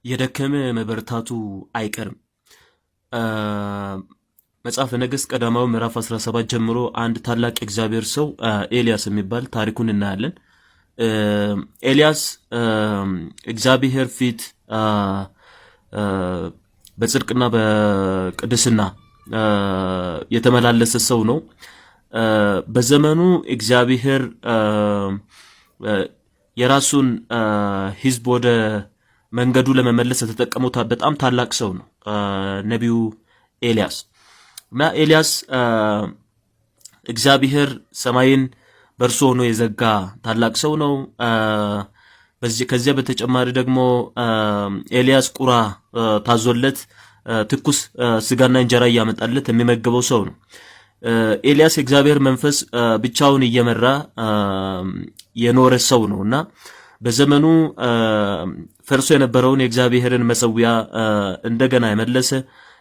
የደከመ መበርታቱ አይቀርም። መጽሐፈ ነገሥት ቀዳማዊ ምዕራፍ 17 ጀምሮ አንድ ታላቅ የእግዚአብሔር ሰው ኤልያስ የሚባል ታሪኩን እናያለን። ኤልያስ እግዚአብሔር ፊት በጽድቅና በቅድስና የተመላለሰ ሰው ነው። በዘመኑ እግዚአብሔር የራሱን ሕዝብ ወደ መንገዱ ለመመለስ የተጠቀመው በጣም ታላቅ ሰው ነው ነቢዩ ኤልያስ። እና ኤልያስ እግዚአብሔር ሰማይን በእርሱ ሆኖ የዘጋ ታላቅ ሰው ነው። ከዚያ በተጨማሪ ደግሞ ኤልያስ ቁራ ታዞለት ትኩስ ስጋና እንጀራ እያመጣለት የሚመገበው ሰው ነው። ኤልያስ የእግዚአብሔር መንፈስ ብቻውን እየመራ የኖረ ሰው ነው እና በዘመኑ ፈርሶ የነበረውን የእግዚአብሔርን መሰዊያ እንደገና የመለሰ፣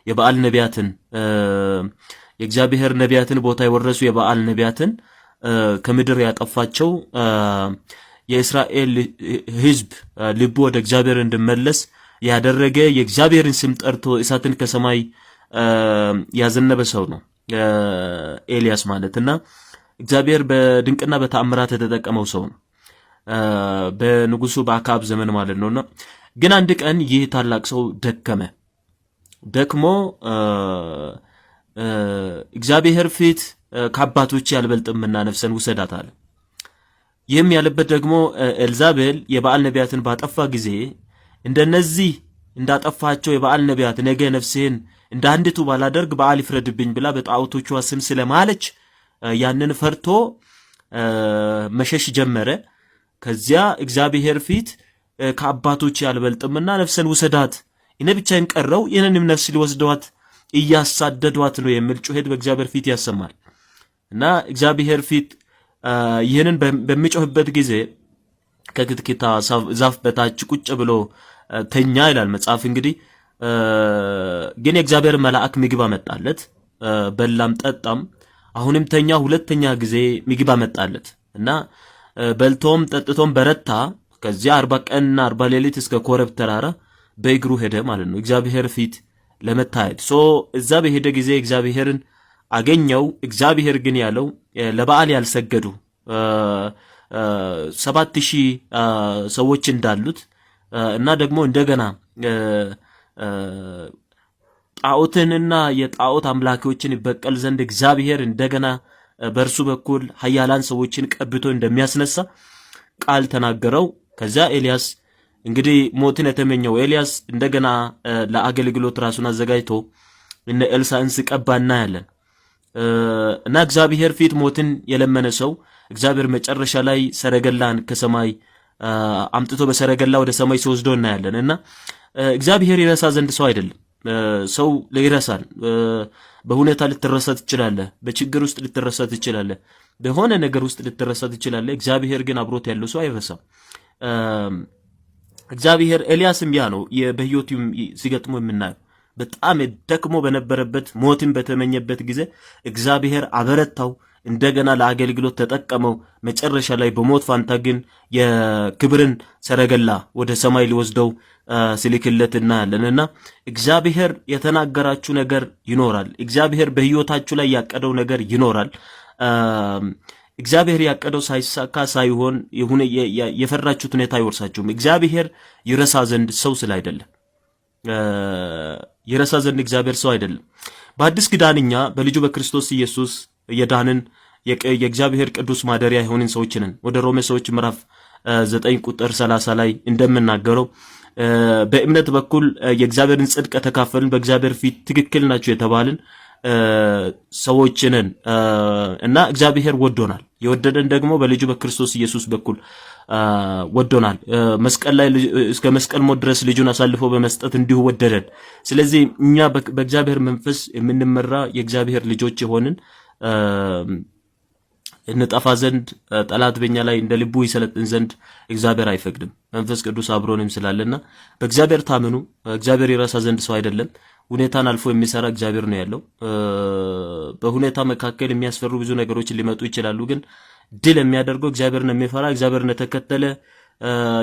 የበዓል ነቢያትን፣ የእግዚአብሔር ነቢያትን ቦታ የወረሱ የበዓል ነቢያትን ከምድር ያጠፋቸው፣ የእስራኤል ሕዝብ ልቡ ወደ እግዚአብሔር እንዲመለስ ያደረገ፣ የእግዚአብሔርን ስም ጠርቶ እሳትን ከሰማይ ያዘነበ ሰው ነው ኤልያስ ማለት። እና እግዚአብሔር በድንቅና በተአምራት የተጠቀመው ሰው ነው በንጉሱ በአክዓብ ዘመን ማለት ነውና። ግን አንድ ቀን ይህ ታላቅ ሰው ደከመ። ደክሞ እግዚአብሔር ፊት ከአባቶች ያልበልጥምና ነፍሰን ውሰዳት አለ። ይህም ያለበት ደግሞ ኤልዛቤል የበዓል ነቢያትን ባጠፋ ጊዜ እንደነዚህ እንዳጠፋቸው የበዓል ነቢያት ነገ ነፍስህን እንደ አንዲቱ ባላደርግ በዓል ይፍረድብኝ ብላ በጣዖቶቿ ስም ስለማለች ያንን ፈርቶ መሸሽ ጀመረ። ከዚያ እግዚአብሔር ፊት ከአባቶች ያልበልጥምና ነፍሰን ውሰዳት፣ እኔ ብቻዬን ቀረው፣ ይህንንም ነፍስ ሊወስደዋት እያሳደዷት ነው የሚል ጩኸት በእግዚአብሔር ፊት ያሰማል። እና እግዚአብሔር ፊት ይህንን በሚጮህበት ጊዜ ከክትክታ ዛፍ በታች ቁጭ ብሎ ተኛ ይላል መጽሐፍ። እንግዲህ ግን የእግዚአብሔር መልአክ ምግብ አመጣለት፣ በላም ጠጣም። አሁንም ተኛ። ሁለተኛ ጊዜ ምግብ አመጣለት እና በልቶም ጠጥቶም በረታ። ከዚያ 40 ቀንና 40 ሌሊት እስከ ኮረብ ተራራ በእግሩ ሄደ ማለት ነው፣ እግዚአብሔር ፊት ለመታየት። So እዛ በሄደ ጊዜ እግዚአብሔርን አገኘው። እግዚአብሔር ግን ያለው ለበዓል ያልሰገዱ 7,000 ሰዎች እንዳሉት እና ደግሞ እንደገና ጣዖትንና የጣዖት አምላኪዎችን ይበቀል ዘንድ እግዚአብሔር እንደገና በእርሱ በኩል ኃያላን ሰዎችን ቀብቶ እንደሚያስነሳ ቃል ተናገረው። ከዚያ ኤልያስ እንግዲህ ሞትን የተመኘው ኤልያስ እንደገና ለአገልግሎት ራሱን አዘጋጅቶ እነ ኤልሳዕን ሲቀባ እናያለን። እና እግዚአብሔር ፊት ሞትን የለመነ ሰው እግዚአብሔር መጨረሻ ላይ ሰረገላን ከሰማይ አምጥቶ በሰረገላ ወደ ሰማይ ሲወስዶ እናያለን። እና እግዚአብሔር ይረሳ ዘንድ ሰው አይደለም። ሰው ይረሳል። በሁኔታ ልትረሳ ትችላለህ። በችግር ውስጥ ልትረሳ ትችላለህ። በሆነ ነገር ውስጥ ልትረሳ ትችላለህ። እግዚአብሔር ግን አብሮት ያለው ሰው አይረሳም። እግዚአብሔር ኤልያስም ያ ነው በህይወቱ ሲገጥሞ የምናየው። በጣም ደክሞ በነበረበት፣ ሞትን በተመኘበት ጊዜ እግዚአብሔር አበረታው፣ እንደገና ለአገልግሎት ተጠቀመው። መጨረሻ ላይ በሞት ፋንታ ግን የክብርን ሰረገላ ወደ ሰማይ ሊወስደው ሲልክለት እናያለን። እና እግዚአብሔር የተናገራችሁ ነገር ይኖራል። እግዚአብሔር በህይወታችሁ ላይ ያቀደው ነገር ይኖራል። እግዚአብሔር ያቀደው ሳይሳካ ሳይሆን የፈራችሁት ሁኔታ አይወርሳችሁም። እግዚአብሔር ይረሳ ዘንድ ሰው ስላይደለም፣ ይረሳ ዘንድ እግዚአብሔር ሰው አይደለም። በአዲስ ኪዳን እኛ በልጁ በክርስቶስ ኢየሱስ የዳንን፣ የእግዚአብሔር ቅዱስ ማደሪያ የሆንን ሰዎች ነን። ወደ ሮሜ ሰዎች ምዕራፍ 9 ቁጥር 30 ላይ እንደምናገረው በእምነት በኩል የእግዚአብሔርን ጽድቅ የተካፈልን፣ በእግዚአብሔር ፊት ትክክል ናቸው የተባልን ሰዎች ነን እና እግዚአብሔር ወዶናል። የወደደን ደግሞ በልጁ በክርስቶስ ኢየሱስ በኩል ወዶናል። መስቀል ላይ እስከ መስቀል ሞት ድረስ ልጁን አሳልፎ በመስጠት እንዲሁ ወደደን። ስለዚህ እኛ በእግዚአብሔር መንፈስ የምንመራ የእግዚአብሔር ልጆች የሆንን እንጠፋ ዘንድ፣ ጠላት በኛ ላይ እንደ ልቡ ይሰለጥን ዘንድ እግዚአብሔር አይፈቅድም። መንፈስ ቅዱስ አብሮንም ስላለና በእግዚአብሔር ታመኑ። እግዚአብሔር ይረሳ ዘንድ ሰው አይደለም። ሁኔታን አልፎ የሚሰራ እግዚአብሔር ነው ያለው። በሁኔታ መካከል የሚያስፈሩ ብዙ ነገሮች ሊመጡ ይችላሉ። ግን ድል የሚያደርገው እግዚአብሔርን የሚፈራ፣ እግዚአብሔርን የተከተለ፣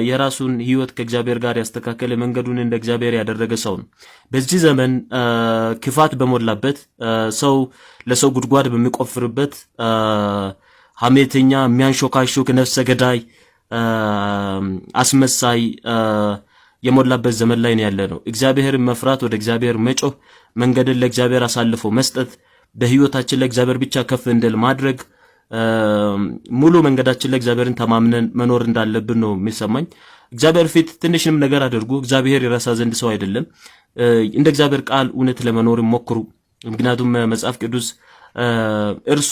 የራሱን ሕይወት ከእግዚአብሔር ጋር ያስተካከለ፣ መንገዱን እንደ እግዚአብሔር ያደረገ ሰው ነው። በዚህ ዘመን ክፋት በሞላበት፣ ሰው ለሰው ጉድጓድ በሚቆፍርበት፣ ሐሜተኛ፣ የሚያንሾካሾክ፣ ነፍሰ ገዳይ፣ አስመሳይ የሞላበት ዘመን ላይ ነው ያለነው። እግዚአብሔርን መፍራት፣ ወደ እግዚአብሔር መጮህ፣ መንገድን ለእግዚአብሔር አሳልፎ መስጠት፣ በህይወታችን ለእግዚአብሔር ብቻ ከፍ እንዲል ማድረግ፣ ሙሉ መንገዳችን ለእግዚአብሔርን ተማምነን መኖር እንዳለብን ነው የሚሰማኝ። እግዚአብሔር ፊት ትንሽንም ነገር አድርጉ። እግዚአብሔር ይረሳ ዘንድ ሰው አይደለም። እንደ እግዚአብሔር ቃል እውነት ለመኖር ሞክሩ። ምክንያቱም መጽሐፍ ቅዱስ እርሱ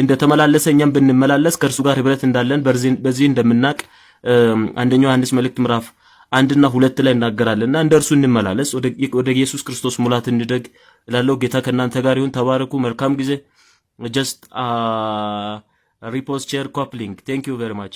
እንደተመላለሰ እኛም ብንመላለስ ከእርሱ ጋር ህብረት እንዳለን በዚህ እንደምናቅ አንደኛው ዮሐንስ መልእክት ምዕራፍ 1ና 2 ላይ እናገራለን እና እንደ እርሱ እንመላለስ፣ ወደ ኢየሱስ ክርስቶስ ሙላት እንደግ እላለሁ። ጌታ ከእናንተ ጋር ይሁን። ተባረኩ። መልካም ጊዜ። Just repost, share, copy link. Thank you very much.